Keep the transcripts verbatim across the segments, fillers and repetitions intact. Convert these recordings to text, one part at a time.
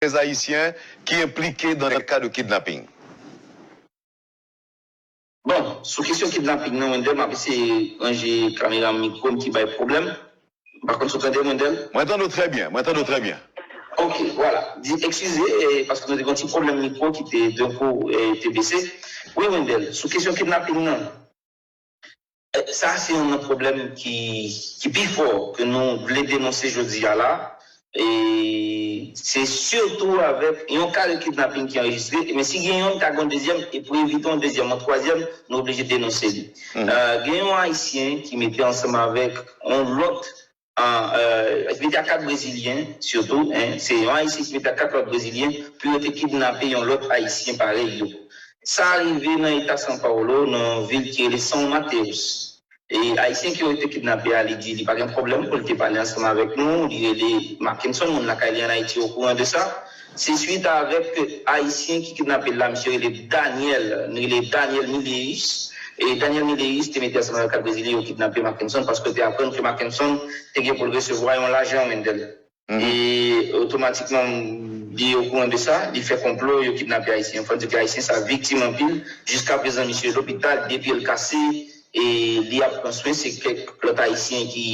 Ayisyen ki enplike dans le cas de kidnapping? Bon, sou kesyon kidnaping nan, Wendel, m ap eseye ranje kamera mikwo m ki bay pwoblèm. M pa konn si w tande m, Wendel. Mwen tande w trè byen, mwen tande w trè byen. Ok, vwala. Di, eskize, eh, paske nou te gen yon ti pwoblèm mikwo ki te, de kou, eh, te bese. Wi, Wendel, sou kesyon kidnaping nan, eh, sa se yon nan pwoblèm ki, ki pi fò ke nou vle denonse jodi a la. E se sitou avèk yon ka de kidnaping ki anrejistre, men si gen yon, ta gen yon dezyèm, e pou evite yon dezyèm, yon twazyèm, nou oblije denonse li. Eh, gen yon Ayisyen ki mete ansanm avèk yon lòt, eh, ki mete ak kat Brezilyen, sitou, en, se yon Ayisyen ki mete ak kat lòt Brezilyen pou yo te kidnape yon lòt Ayisyen parèy yo. Sa rive nan eta São Paulo, nan yon vil ki rele São Mateus. E Ayisyen ki yo te kidnape a, li di li pa gen pwoblèm pou l te pale ansanm avèk nou. Li rele Mackenson, moun lakay li ann Ayiti okouran de sa. Se swit avèk Ayisyen ki kidnape l la, misye rele Daniel, li rele Daniel Mileus. E Daniel Mileus te mete ansanm avèk kat Brezilyen yo kidnape Mackenson paske yo te aprann ke Mackenson te gen pou l resevwa yon lajan, Wendel. E otomatikman, li okouran de sa, li fè konplo, yo kidnape Ayisyen. Fò n di ke Ayisyen sa viktim anpil. Jiskaprezan, misye lopital, de pye l kase, e li ap pran swen. Se kèk lòt Ayisyen ki,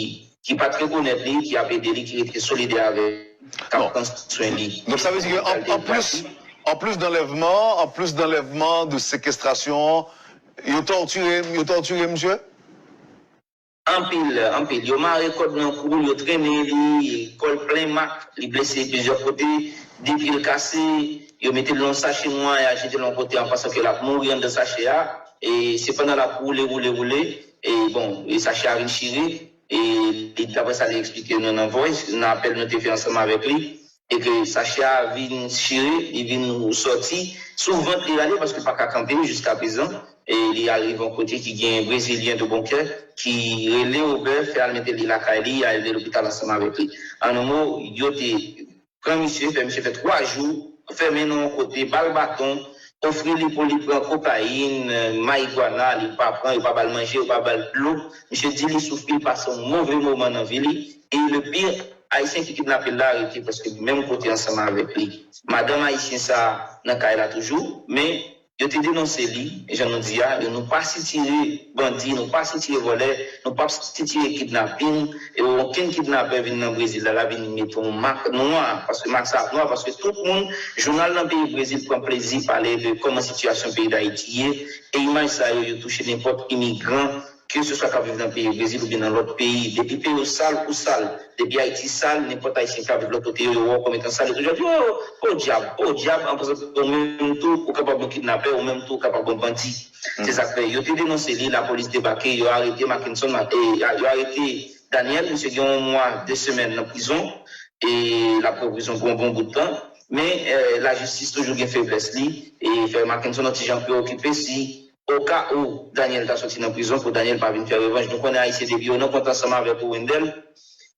ki pa t rekonèt li, ki ap ede li, ki rete solidè avè l, k ap pran swen li. Donk, sa vle di ke an, an plis, an plis d'anlèvman, an plis d'anlèvman, de sekestrasyon, yo tòtire, yo tòtire misye? Anpil, anpil. Yo mare kòd nan kou l, yo trennen li, kò l plen mak, li blese plizyè kote, de pye l kase, yo mete l nan yon sache nwa, y al jete l yon kote an pansan ke l ap mouri anndan sache a. E se pandan l ap woule, woule, woule, e bon, e sache a vin chire, e li, daprè sa li eksplike nou nan voice, nan apèl nou te fè ansanm avèk li, e ke sache a vin chire, li vin sòti sou vant li rale paske l pa ka kanpe jiskaprezan. E li al rive yon kote ki gen Brezilyen de bon kè ki rele Uber, fè al mete li lakay li, al mete lopital ansanm avèk li. An yon mo, yo te pran misye, fè misye fè twa jou fèmen nan yon kote, ba l baton, ofri li pou li pran kokayin, marigwana, li pa pran, yo pa ba l manje, yo pa ba l dlo. Misye di li soufri, li pase yon move moman nan vi li. E le pire, Ayisyen ki kidnape l la rete prèske menm kote ansanm avèk li. Madanm ayisyen sa a nan kay la toujou, men yo te denonse li, jan nou di a, yo, nou pa sitire bandi, nou pa sitire vòlè, nou p ap sitire kidnaping, e okenn kidnapè vin nan Brezil la, l ap vin mete yon mak nwa, paske mak sa ap nwa, paske tout moun, jounal nan peyi Brezil pran plezi pale de kòman sitiyasyon peyi Dayiti ye, e imaj sa yo, yo touche nenpòt imigran, keseswa k ap viv nan peyi Brezil oubyen nan lòt peyi, depi peyi w sal, ou sal. Depi Ayiti sal, nenpòt Ayisyen k ap viv lòt kote yo, yo wè w kòm etan sal, yo toujou ap di, o, o dyab, o dyab, an pansan ke ou menm tou, ou kapab yon kidnapè, ou menm tou, ou kapab yon bandi. Se sa k fè, yo te denonse li, lapolis debake, yo arete Mackenson, e, yo arete Daniel, misye gen yon mwa, de semèn nan prizon, e l ap pran prizon pou yon bon bout tan. Men, e, lajistis toujou gen feblès li, e fè Mackenson yon ti jan preokipe si oka ou Daniel ta soti nan prizon pou Daniel pa vin fè revanj. Nou konnen Ayisyen depi yo nan kont ansanm avèk ou, Wendel,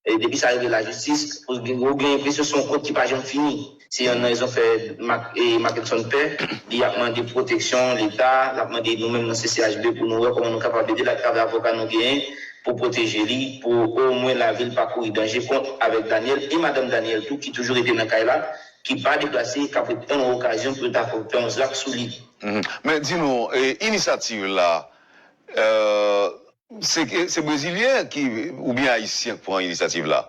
e depi sa rive lajistis, ou gen, ou gen enpresyon se yon kont ki pa janm fini. Se yonn nan rezon fè Mak, e, Mackenson pè, li ap mande pwoteksyon Leta, l ap mande nou menm nan C C H B pou nou wè kòman nou kapab ede l atravè avoka nou genyen pou pwoteje li, pou omwen lavi l pa kouri danje kont avèk Daniel e madanm Daniel tou ki toujou rete nan kay la, ki pa deplase, k ap ret tann yon okazyon pou yo ta fè yon zak sou li. Men di nou, e, inisyativ la, e, se, se Brezilyen ki, oubyen Ayisyen k pran inisyativ la?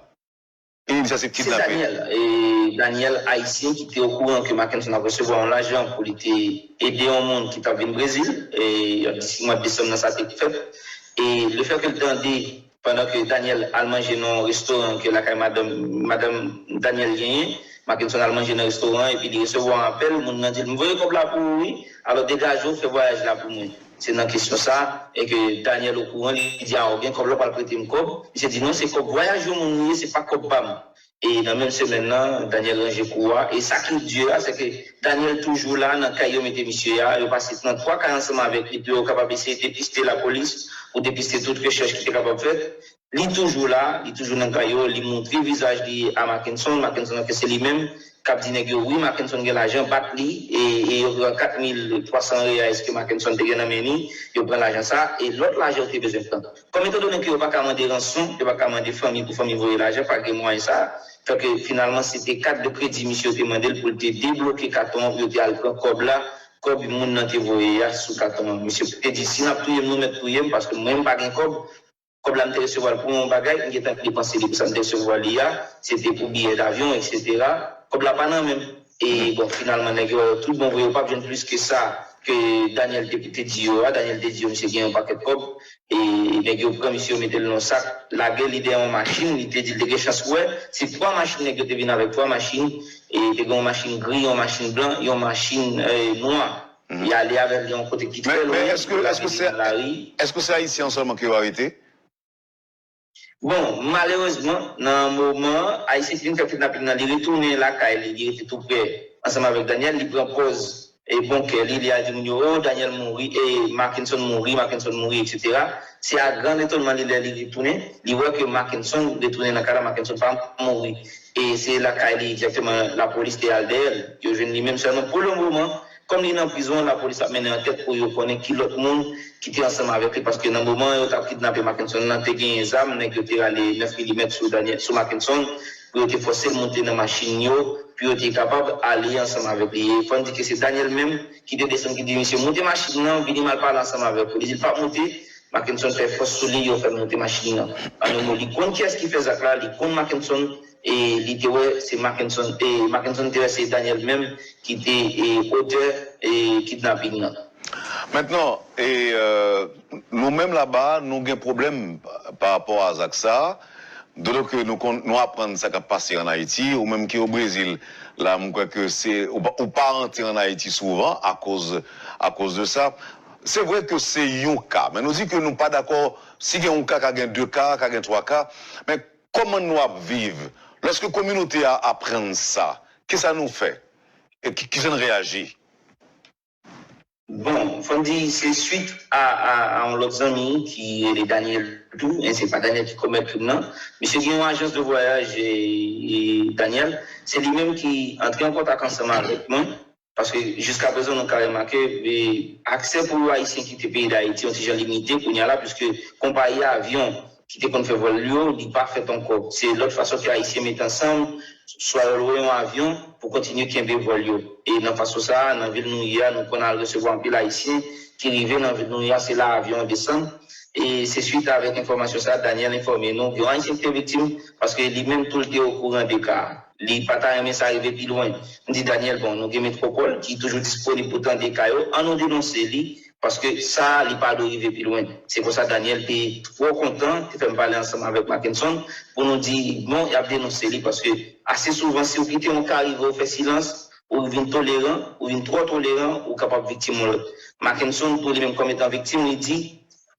Inisyativ kidnaping. Se Daniel, e, Daniel Ayisyen ki te okouran ke Mackenson ap resevwa yon lajan pou li te ede yon moun ki t ap vin Brezil, e, mwa desanm nan sa te fèt. E lefètke l tande pandan ke Daniel al manje nan yon restoran ke lakay madanm, madanm Daniel genyen, Mackenson al manje nan restoran an, epi li resevwa yon apèl, moun nan di l, "M voye kòb la pou ou, wi, alò degaje w, fè vwayaj la pou mwen." Se nan kesyon sa a, e ke Daniel okouran, li di, "A, ou gen kòb la, w pral prete m kòb." Misye di, "Non, se kòb vwayaj yon moun li ye, se pa kòb pa m." E nan menm semèn nan, Daniel ranje kou a. E sa ki di a, se ke Daniel toujou la nan kay yo mete misye a. Yo pase nan twa kay ansanm avèk li pou yo kapab eseye depiste lapolis, pou depiste tout rechèch ki te kapab fèt. Li toujou la, li toujou nan kay yo, li montre vizaj li a Mackenson, Mackenson ke se li menm k ap di nèg yo, wi, Mackenson gen lajan, bat li, e, e yo pran kat mil twa san reyais ke Mackenson te gen nan men li, yo pran lajan sa, e lòt lajan yo te bezwen pran. Kòm etandone ke yo pa ka mande ranson, yo pa ka mande fanmi pou fanmi voye lajan, pa gen mwayen sa, Fè ke finalman, se te kat de kredi misye yo te mande l pou l te debloke katon an pou yo te al pran kòb la, kòb moun nan te voye a sou katon an. Misye te di, "Si n ap touye m, nou mèt touye m, paske mwen, m pa gen kòb. Kòb la, m te resevwa l pou yon bagay, m gentan depanse li pou sa m te resevwa li a, se te pou biyè davyon, etsetera. Kòb la pa nan men m." E bon, finalman, nèg yo tout bon vre, yo p ap jwenn plis ke sa ke Daniel te, te di yo a. Daniel te di yo, misye gen yon pakèt kòb. E nèg yo pran misye, yo mete l nan sak, lage li dèyè yon machin, li te di l te gen chans wè, se twa machin, nèg yo te vin avèk twa machin, e te gen yon machin gri, yon machin blan, yon machin eh, nwa. Li ale avè l yon kote ki trè lwen, li lage li nan lari. Èske se Ayisyen an sèlman ke yo arete? Bon, malerezman, nan moman an, Ayisyen ki vin fè kidnaping nan, li retounen lakay li, li rete tou prè ansanm avèk Daniel, li pran pòz e bon kè li, li al di moun yo, "O, Daniel mouri, e Mackenson mouri, Mackenson mouri, etsetera." Se a gran etònman li lè li retounen, li wè ke Mackenson retounen nan kay la, Mackenson pa mouri. E se lakay li egzakteman lapolis te al dèyè l. Yo jwenn li menm sèlman pou le moman, kòm li nan prizon, lapolis ap mennen ankèt pou yo konnen ki lòt moun ki te ansanm avèk li, paske nan moman yo t ap kidnape Mackenson nan, te genyen zam, nèg yo te rale nèf milimèt sou Daniel, sou Mackenson, pou yo te fòse l monte nan machin yo, pou yo te kapab ale ansanm avèk li. E fò n di ke se Daniel menm ki te desann, ki di misye, "Monte machin nan, vini m al pale ansanm avèk ou." Li di l p ap monte, Mackenson fè fòs sou li, yo fè l monte machin nan. An yon mo, li konn kiyès ki fè zak la, li konn Mackenson, e li te wè se Mackenson, e Mackenson te wè se Daniel menm ki te e, otè e kidnaping nan. Mentnan, e, euh, nou menm laba, nou gen pwoblèm pa rapò a zak sa a. Dotan ke nou konn, nou aprann sa k ap pase ann Ayiti, ou menm ki o Brezil, la, m kwè ke se, ou pa, ou pa rantre ann Ayiti souvan akoz, akoz de sa. Se vre ke se yon ka, men nou di ke nou pa dakò, si gen yon ka, ka gen de ka, ka gen twa ka, men kòman nou ap viv? Lòske kominote a aprann sa, kisa nou fè? E ki, kijan n reyaji? Bon, fò n di se swit a, a, a yon lòt zanmi ki rele Daniel tou, e se pa Daniel ki komèt krim nan. Misye gen yon ajans de vwayaj, e, e Daniel, se li menm ki antre an kontak ansanm avèk mwen, paske jiskaprezan nou ka remake, e, aksè pou Ayisyen kite peyi Dayiti yon ti jan limite kounye a la, piske konpayi avyon ki te konn fè vòl yo, li pa fèt ankò. Se lòt fason ke Ayisyen met ansanm, swa yo lwe yon avyon pou kontinye kenbe vòl yo. E nan fason sa a, nan vil nou ye a, nou konn al resevwa anpil Ayisyen ki rive nan vil nou ye a, se la avyon an desann. E se swit avèk enfòmasyon sa a, Daniel enfòme nou, gen yon Ayisyen ki te viktim, paske li menm tou l te okouran de ka a. Li pa ta renmen sa rive pi lwen. M di Daniel, bon, nou gen Metwopòl ki toujou disponib pou tande ka yo, ann nou denonse li, paske sa a, li pa dwe rive pi lwen. Se konsa Daniel te twò kontan, te fè m pale ansanm avèk Mackenson, pou nou di, bon, y ap denonse li, paske ase souvan, si w kite yon ka rive, ou fè silans, ou vin toleran, ou vin twò toleran, ou kapab viktim yon lòt. Mackenson, tou li menm kòm etan viktim, li di,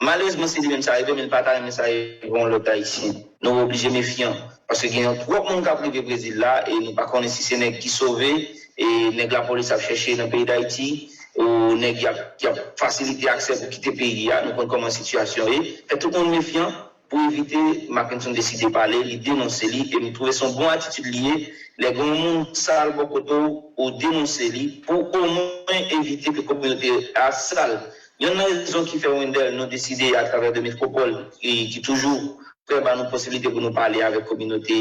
malerezman, se li menm sa rive, men li pa ta renmen sa rive yon lòt Ayisyen. Nou oblije mefyan, paske gen yon twòp moun k ap rive Brezil la, e nou pa konnen si se nèg ki sove, e nèg lapolis ap chèche nan peyi Dayiti, ou nèg y ap, y ap fasilite aksè pou kite peyi a, nou konn kòman sitiyasyon ye. Fè tout moun mefyan pou evite Mackenson deside pale, li denonse li, e m twouve se yon bon atitid li ye, lè gen yon moun sal bò kote w, ou denonse li, pou omwen evite ke kominote a sal. Yonn nan rezon ki fè Wendell nou deside atravè de Metwopòl, ki, ki toujou prè ba nou posiblite pou nou pale avèk kominote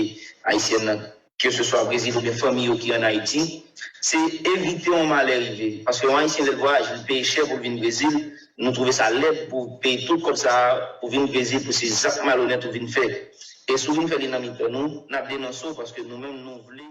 ayisyèn nan, keseswa Brezil oubyen fanmi yo ki ann Ayiti, se evite yon malè rive. Paske yon Ayisyen lè l vwayaje, li peye chè pou l vin Brezil, nou twouve sa lèd pou peye tout kòb sa a pou vin Brezil, pou se zak malonèt ou vin fè. E si w vin fè li nan mitan nou, n ap denonse w paske nou menm nou vle